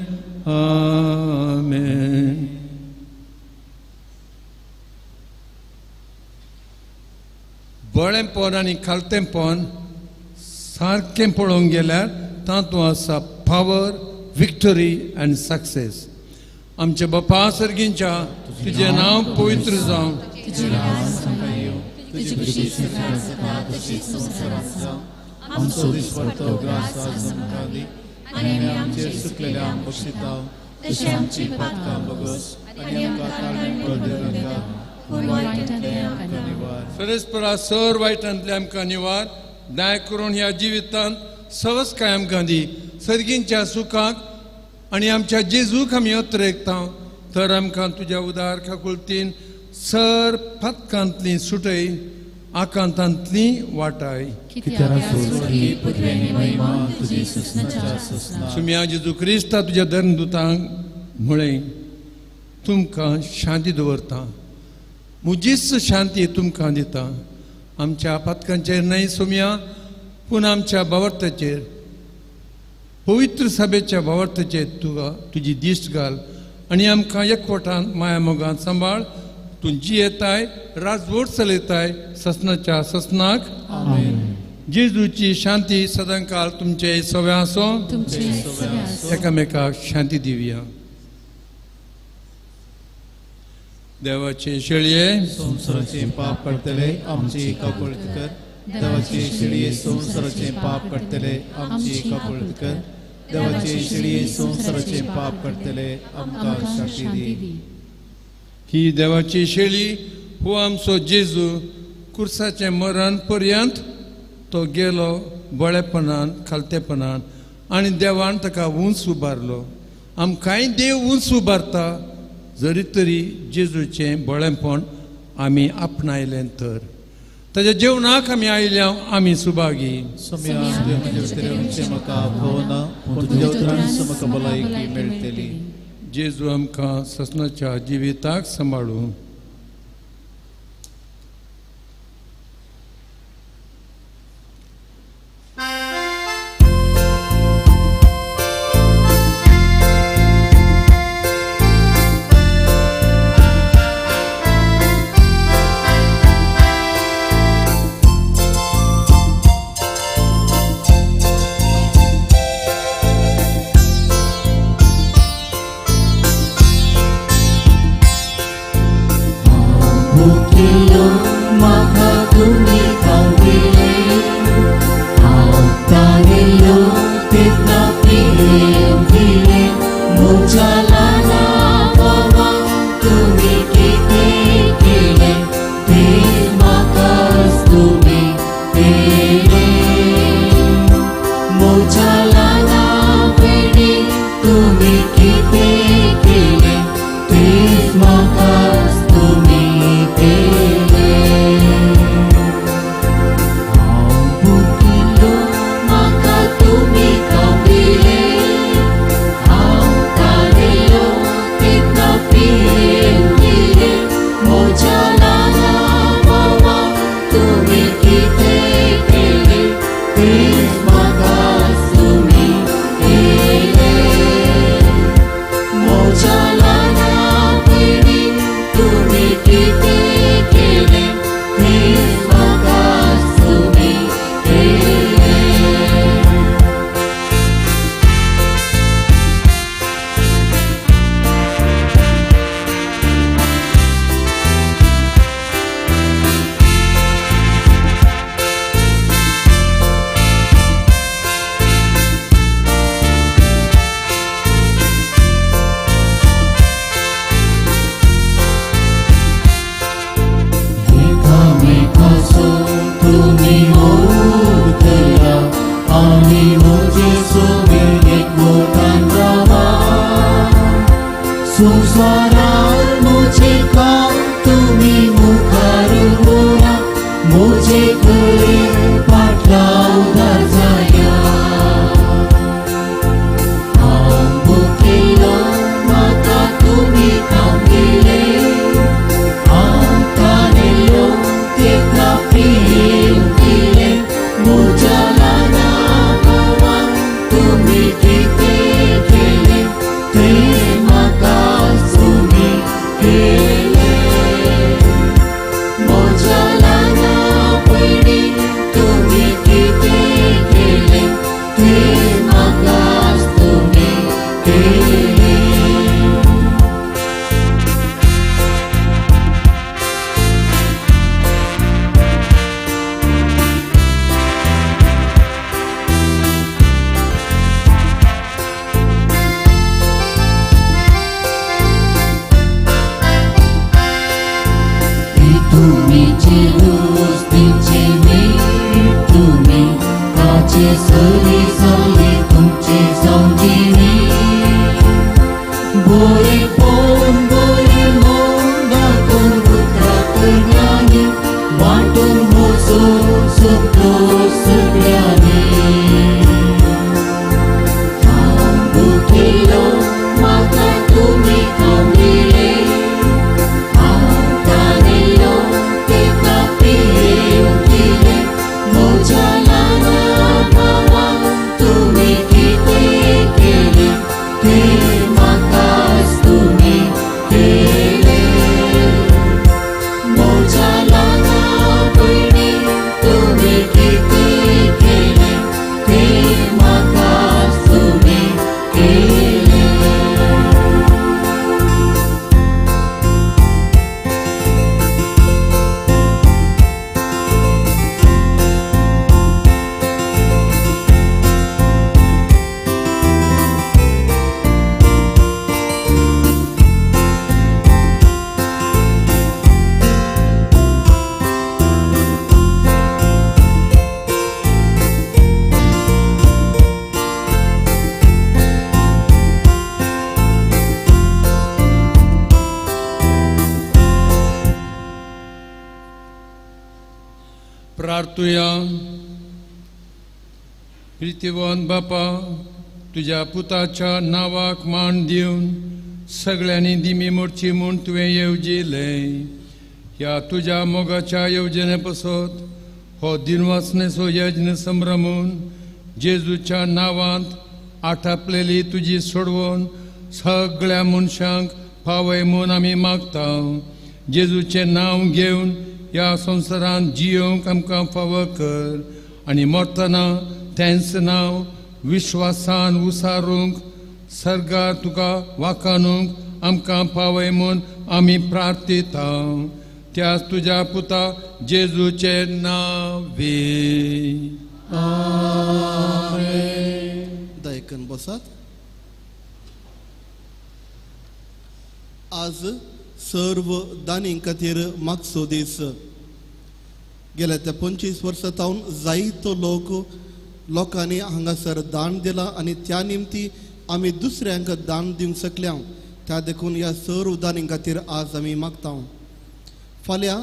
आमेन. बळेंपण आनी खालतेंपण सारकें पळोवंक गेल्यार तातूंत आसा पावर, विक्टरी आनी सक्सेस. आमच्या बापा सर्गींच्या तुजें नांव पवित्र जावं, आमचो दिसपडतो ग्रास आज आमकां दी आनी आमी आमचेर सुकलेल्या बक्षिता तशें आमची पातकां बगस आनी आमकां ताळमेळ पडूं नाका पूण वायटांतलें आमकां निवार. सरस्परा सर वायटांतलें आमकां निवार. दाय करून ह्या जिवितांत सवसकाय आमकां दी. सर्गींच्या सुखाक आनी आमच्या जेजूक आमी अत्रेकता तर आमकां तुज्या उदार काकुळतीन सर पातकांतली सुटय, आकांतांतली वाटाय. सुम्या जेजू क्रिस्ता तुज्या धर्मदुतांक म्हळें, तुमकां शांती दवरता, म्हजीच शांती तुमकां दिता. आमच्या पातकांचेर न्हय सोम्या, पूण आमच्या भावार्थाचेर, पवित्र सभेच्या भावार्थाचेर तुका तुजी दिश्ट घाल आनी आमकां एकवटान माया मोगान सांबाळ. तूं जियेताय, राजवट चलयताय ससनाच्या ससनाक. जेजूची शांती सदांकाल तुमचे सव्या आसो. एकामेकाक शांती दिवया. देवाचे शेळये संवसाराचें पाप काडटले आमची काकुळट कर. देवाचे शेळये संवसाराचें पाप काडटले आमची काकुळट कर. देवाचे शेळये संवसाराचें पाप काडटले आमकां शांती दी. ही देवाची शेळी हो आमचो जेजू कुर्साचें मरण पर्यंत तो गेलो बळेपणान खालतेपणान आनी देवान ताका उंच उबारलो. आमकांय देव उंच उबारता जरी तरी जेजूचें बळेपण आमी आपणायलें तर ताज्या जेवणाक आमी आयल्या आमी सुभागी. जेजू आमकां ससनाच्या जिविताक सांबाळूं. Thank you. मोजो तुमी मोग करा आनी म्हजे सोबीत एकवटान रावा संवसारार म्हजें काम तुमी मुखार व्हरा म्हजे कडेन पाटला उदार जाया हांव भुकेलो म्हाका तुमी खावंक दिलें हांव तानेलो तेका पिवंक दिलें म्हज्या ल्हाना भावाक तुमी कितें केलें तें म्हाका तुमी केलें म्हज्या ल्हाना भयणीक तुमी कितें केलें तें म्हाका तुमी केलें. तुमी जेरूस दिवचे न्ही तुमी ताचे सरी जाले तुमचे जावची न्ही बरें पोवन बरें मन दाखोवन उतरां करण्यांनी वांटून म्हजो सगळो सगळ्यांनी. हांव भुकेलो म्हाका तुमी खावंक दिलें हांव तानेलो तेका पिवंक दिलें म्हज्या ल्हाना भावाक तुमी कितें केलें तें म्हाकाच तुमी केलें म्हज्या ल्हाना भयणीक तुमी कितें केलें तें म्हाकाच तुमी केलें. प्रार्थुया. प्रितीवन बापा, तुज्या पुताच्या नांवाक मान दिवन सगळ्यांनी दिमी मोडची म्हूण तुवें येवजिलें. ह्या तुज्या मोगाच्या येवजणे पसत हो दिनवासनेचो यज्ञ संभ्रमून जेजूच्या नांवांत आटापलेली तुजी सोडवण सगळ्या मनशांक पावय म्हूण आमी मागता. जेजूचें नांव घेवन ह्या संवसारांत जियोवंक आमकां फावो कर आनी मरतना तेंच नांव विश्वासान उसारूंक सर्गार तुका वाखाणूंक आमकां पावय म्हूण आमी प्रार्थता. त्याच तुज्या पुता जेजूचें नांवे. दयकन बसात. आज सर्व दानीं खातीर मागचो दीस. गेल्या त्या 25 वर्सां तावन जायतो लोक लोकांनी हांगासर दान दिलां आनी त्या निमती आमी दुसऱ्यांक दान दिवंक शकल्या. त्या देखून ह्या सर्व दानीं खातीर आज आमी मागता. फाल्यां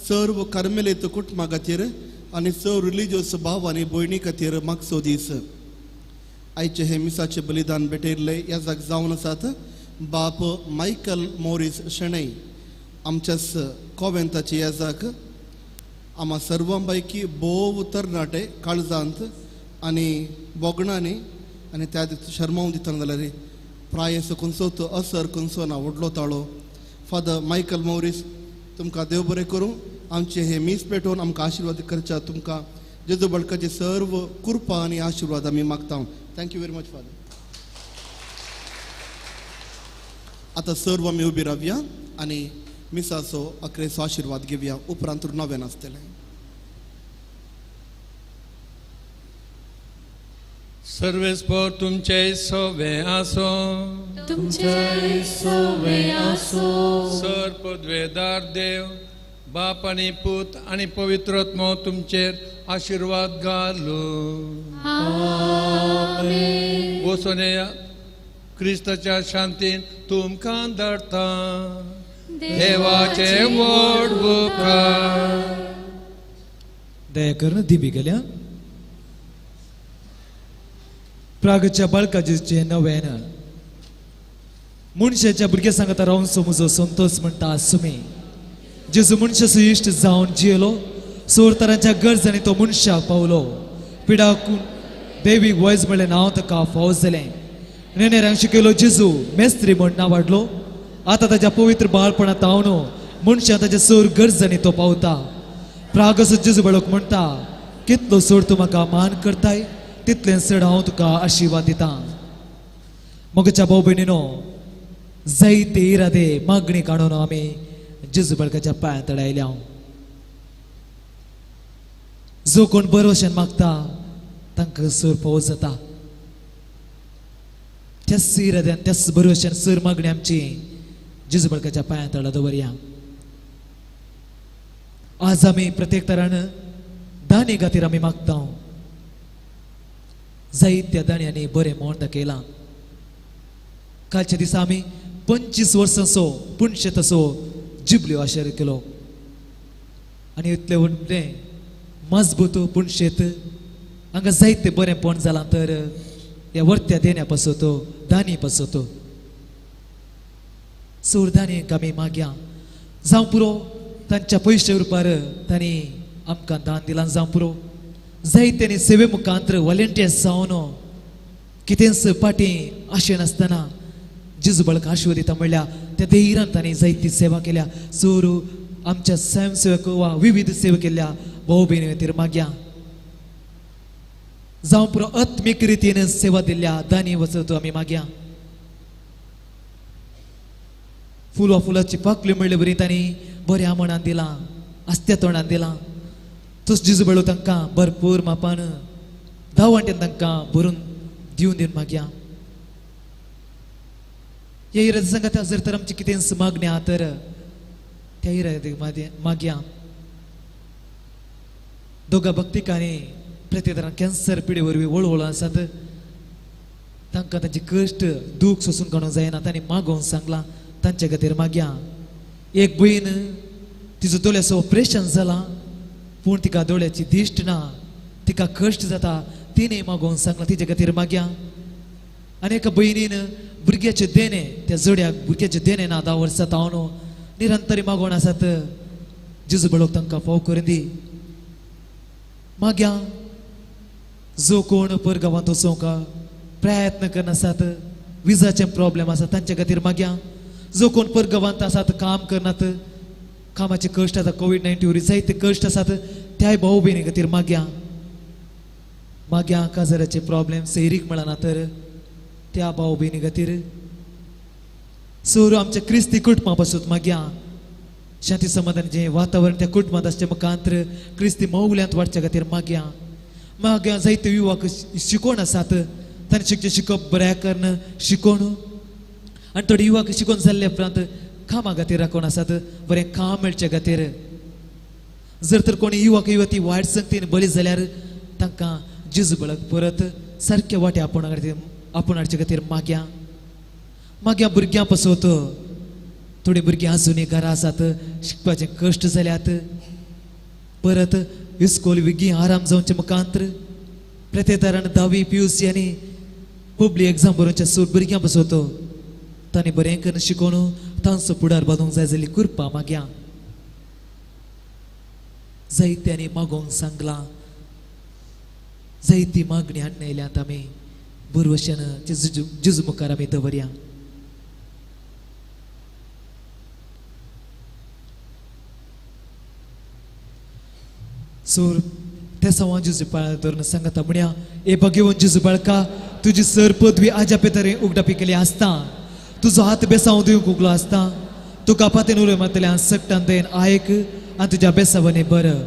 सर्व कार्मेलीत कुटुंबा खातीर आनी सर्व रिलिजियस भाव आनी भयणी खातीर मागचो दीस. आयचे हे मिसाचे बलिदान भेटयल्ले ह्या जाग जावन आसात बाप मायकल मोरीस शेणै आमच्याच कोवेंताचे ह्या जाग. आमा सर्वां पैकी भोव तरणाटे काळजांत आनी बोगणांनी आनी त्या शर्मावन दितना जाल्यार प्रायस खंयचो तो असर खंयचो ना व्हडलो ताळो. फादर मायकल मोरीस तुमकां देव बरें करूं. आमचे हे मीस पेटोवन आमकां आशिर्वाद करच्या तुमकां जेजू बळकाचे सर्व कृपा आनी आशिर्वाद आमी मागता. Thank you very much father. आतां सर्व आमी उबी रावया आनी मिसाचो अकरेचो आशिर्वाद घेवया. उपरांत नवें आसतलें. सर्वेस्पर तुमचे सवे आसो तुमचे सवे आसो. सर पदवेदार देव बाप आनी पूत आनी पवित्र आत्मो तुमचेर आशिर्वाद घालू. वचून येया, क्रिस्ताच्या शांतीन तुमकां धाडटा. देवाचे व्हड उपकार. दया करून दिबी गेल्या प्रागच्या बाळकाजीचे नव्यान मनशाच्या भुरग्या सांगता रावन म्हजो संतोष म्हणटा आसुमी. जेजू मनशाचो इश्ट जावन जियेलो, सोर तरांच्या गरजांनी तो मनशाक पावलो. पिडाकून देवीक वयज म्हणलें नांव ताका फावो जालें. नेणेऱ्यांक शिकयलो जेजू मेस्त्री म्हण नांव वाडलो. आतां ताच्या पवित्र बाळपणांत तावन मनशां ताच्या सोर गरजांनी तो पावता. प्रागसो जेजू बाळक म्हणटा, कितलो सोड तूं म्हाका मान करताय तितलें चड हांव तुका आशिर्वाद दितां. म्हज्या भाव भयणीनो, जायते इरादे मागणी काडून आमी जेजू बाळकाच्या पांयां तडे आयल्या. जो कोण बरोवशेन मागता तांकां सर पावस जाता. त्याच इराद्यान त्याच बरोवशेन सर मागणी आमची जेजू बाळकाच्या पांयां तडा दवरया. आज आमी प्रत्येक तरान दानी खातीर आमी मागता. जायत्या दाण्यांनी बरें म्हण दाखयलां. कालच्या दिसा आमी 25 वर्सांचो पुणशेताचो जिबल्यो आशेर केलो आनी इतलें व्हडलें मजबूत पुणशेत हांगा जायते बरेंपण जालां तर ह्या वर्त्या देण्या पासत दानी पासत सोर दानयेक आमी मागया. जावं पुरो तांच्या पयशे रुपार तांणी आमकां दान दिलां. जावं पुरो जायत्यांनी सेवे मुखांतर वॉलेंटियर्स जावन कितेंच फाटीं आशें नासतना जेजू बाळक आशिर्वाद दिता म्हणल्यार त्या धैर्यान तांणी जायती सेवा केल्या. सोर आमच्या स्वयंसेवक वा विविध सेवा केल्या भाव भयणी खातीर मागया. जावं पुरो आत्मीक रितीन सेवा दिल्ल्या दानी वचत आमी मागया. फुल वा फुलाची पाकळी म्हणले बरी तांणी बऱ्या मनान दिलां, आस्त्या तोंडान दिलां. तस जेजू बाळू तांकां भरपूर मापान धांवटेन तांकां भरून दिवन दिवन मागया. ह्या इरादे सांगता जर तर आमची कितेंच मागणी आहा तर त्या इरादे मागया. दोगा भक्तिकांनी प्रत्येक कॅन्सर पिडे वरवीं वळवळ आसात तांकां तांचे कश्ट दूख सोसून काडूंक जायना तांणी मागोवन सांगलां तांचे खातीर मागया. एक भयण तिजो दोळ्याचो ऑपरेशन जालां पूण तिका दोळ्याची दिश्ट ना, तिका कश्ट जाता, तिणें मागोवन सांगलां तिजे खातीर मागया. आनी एका भयणीन भुरग्याचें देणें त्या जोड्याक भुरग्याचें देणें ना 10 वर्सां तावन निरंतरी मागोवन आसात. जेजू बाळक तांकां फाव करून दी. मागया जो कोण परगांवांत वचोंक प्रयत्न करनासात, विजाचे प्रॉब्लेम आसा तांचे खातीर मागया. जो कोण परगांवांत आसात काम करनात, कामाचे कश्ट आसा, कोवीड-19 वरवीं जायते कश्ट आसात त्याय भाव भयणी खातीर मागया. मागया काजाराचे प्रॉब्लेम सैरीक मेळना तर त्या भाव भयणी खातीर. सोर आमच्या क्रिस्ती कुटुंबा पासून मागया. शांती समाधान जें वातावरण त्या कुटुंबांत आसचें मुखांतर क्रिस्ती मौल्यांत वाडच्या खातीर मागया. मागया जायते युवक शिकोवन आसात तांणी शिकचें शिकप बऱ्या करून शिकोवन आनी थोडे युवक शिकोवन जाल्ले उपरांत कामा खातीर राखून आसात बरें काम मेळचे खातीर. जर तर कोणी युवक युवती वायट संगतीन बरी जाल्यार तांकां जेजू बाळक परत सारके वाटे आपूण हाडचे खातीर मागया. मागया भुरग्यां पासत थोडीं भुरगीं आजुनूय घरा आसात शिकपाचे कश्ट जाल्यात परत इस्कोल वेगीं आराम जावचे मुखांतर प्रत्येकान 10वी PUC आनी पब्लीक एग्जाम बरोवच्या सूट भुरग्यां पासत तांणी बरें करून शिकोवन तांचो फुडार बांदूंक जाय जाल्ली कृपा मागया. जायत्यांनी मागोवंक सांगलां, जायती मागणी हाडून आयल्यात आमी बरवशेन जेजू मुखार आमी दवरया. सोर त्या सवां जेजू पाळ धरून सांगता म्हणया, ए भगेवन जेजू बाळका, तुजी सर पदवी आज्या पेतरे उगडापी केली आसता, तुजो हात बेसांव दिवंक उगलो आसता, तुका पातेन उलय मारतल्या सकटान दयेन आयक आनी तुज्या बेसावांनी बरं.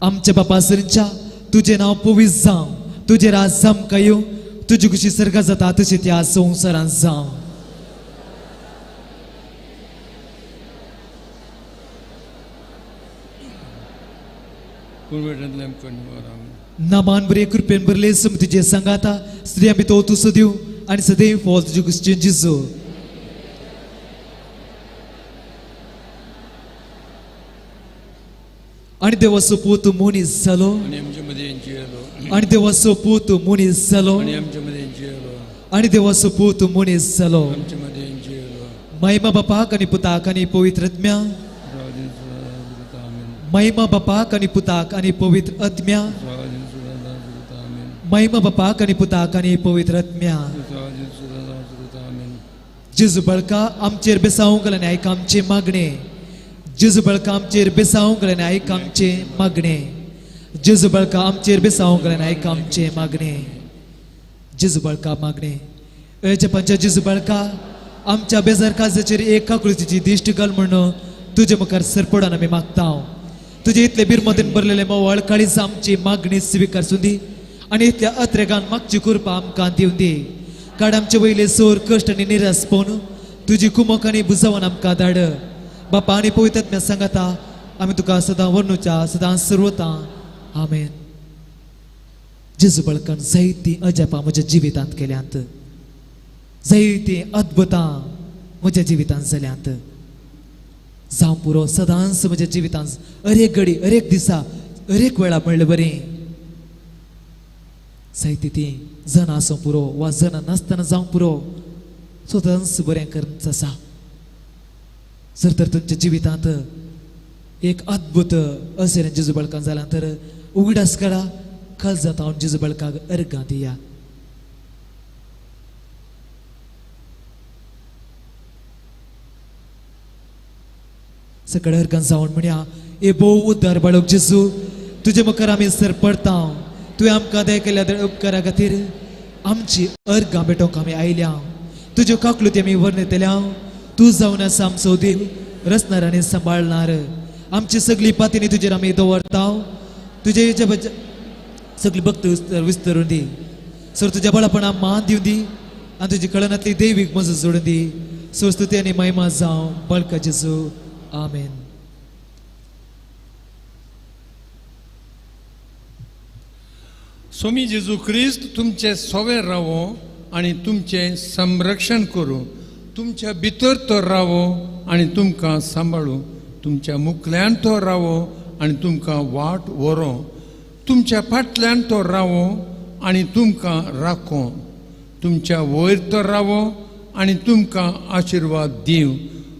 आमच्या बापा सरींच्या तुजें नांव पवीस जावं, तुजें राज आमकां येवं, तुजी खुशी सर्गां जाता तशी त्या संवसारांत जावं. कुरवेटांतले आमकां निवार. आमेन. नामान बरे कृपेन भरले सम तुजे सांगाता, स्त्रियां भितर तूं सदैव आनी सदैव फॉल तुजे क्रिश्चियन जेजू. आनी देवाचो पूत मनीस जालो, आनी आमचे मदीं जियेलो. आनी देवाचो पूत मनीस जालो, आनी आमचे मदीं जियेलो. आनी देवाचो पूत मनीस जालो. आमचे मदीं जियेलो. महिमा बापाक आनी पुताक आनी पवित्र आत्म्या. महिमा बापाक आनी पुताक आनी पवित्र आत्म्या. महिमा बापाक आनी पुताक आनी पवित्र आत्म्या. जेजू बळका आमचेर बेसावंक आनी आयक आमचें मागणें. जेजू बळका आमचेर बेसावंक आनी आयक आमचें मागणें. जेजू बळका आमचेर बेसावंक आनी आयक आमचें मागणें. जेजू बळका मागणें. जपांच्या जेजू बळका आमच्या बेजार काजाचेर एक आकृतीची दिश्ट घाल म्हणून तुजे मुखार सरपडान आमी मागता. तुजे इतले बिरमतीन भरलेले मोवाळ काळीज आमची मागणी स्विकार सुंदी आनी इतल्या अत्रेगान मागची कृपा आमकां दिवन दी. काड आमचे वयले सोर कश्ट आनी निरास पळोवन तुजी कुमक आनी बुजावन आमकां धाड. बापा आनी पवित्र आत्म्या सांगाता आमी तुका सदां वर्णुच्या सदां सर्वता. आमेन. जेजू बळकान जायतीं अजापां म्हज्या जिवितांत केल्यांत, जायतीं अद्भुतां म्हज्या जिवितांत जाल्यांत. जावं पुरो सदांच म्हज्या जिवितांत अरेक घडी अरेक दिसा अरेक वेळा म्हणलें बरें जायती ती जनां आसूं पुरो वा जनां नासतना जावं पुरो, सदांच बरें करून आसा. जर तर तुमच्या जिवितांत एक अद्भुत अशें जेजू बळकान जालां तर उगडास काडा, काळजांत हांव जेजू बळकाक अर्गां दिया. सकाळ अर्गां जावन म्हणया, ए भोव उद्धार बाळक जेजू, तुजे मुखार आमी सर पडता. तुवें आमकां दया केल्या उपकारा खातीर आमची अर्गां भेटोवंक आमी आयल्या. तुज्यो काकलुती आमी वर्णयतल्या. तूं जावन आसा आमचो देव, रचणार आनी सांबाळणार. आमची सगळी पातीनी तुजेर आमी दवरता. तुजे सगळी भक्त विस्तरून दी. सर तुज्या बळापणा मान दिवन दी आनी तुजी कळनांतली दैवीक मजत जोडून दी. सर स्तुती आनी महिमा जावं बळका जेजू. आमेन. स्वामी जेजू क्रिस्त तुमचे सोवे रावो आनी तुमचें संरक्षण करूं. तुमच्या भितर तो रावो आनी तुमकां सांबाळूं. तुमच्या मुखल्यान तो रावो आनी तुमकां वाट व्हरो. तुमच्या फाटल्यान तो रावो आनी तुमकां राखो. तुमच्या वयर तो रावो आनी तुमकां आशिर्वाद दिवं.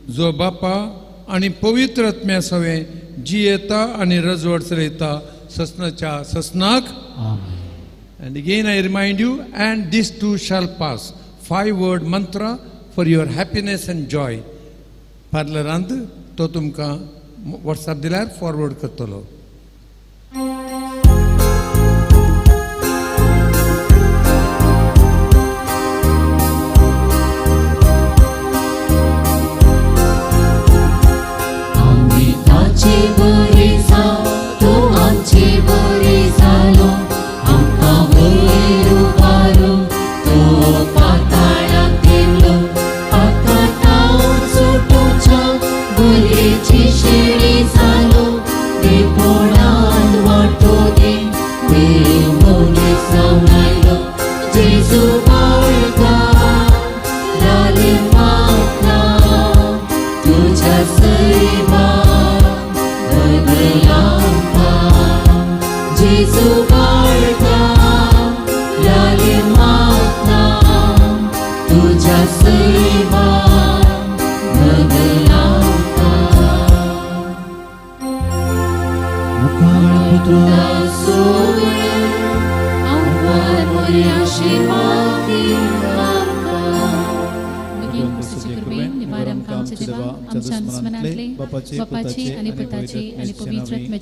जो बापा आनी पवित्र आत्म्या सवें जियेता आनी रजवड चलयता ससनाच्या ससनाक. And again I remind you, and this too shall pass. 5-word mantra for your happiness and joy. पार्लरांत तो तुमकां वॉट्सएप दिल्यार फॉरवर्ड करतलो. आमी ताचे बरे जावं, तो आमचे बरे जालो. आमकां वयर उबारून तो पाताळाक देंवलो. पाताळांत सुटोवच्या बलयेची शेळी जालो. देवपणांत वांटो दी देव मनीस जावन आयलो. जेजू बाळका लाली मागता तुज्या सैमान बदल आमकां. जेजू बाळका लाली मागता तुज्या सैमान बदल आमकां. आमच्या दुस्मनांतले बापाची, पुताची आनी पवित्र आत्म्याची.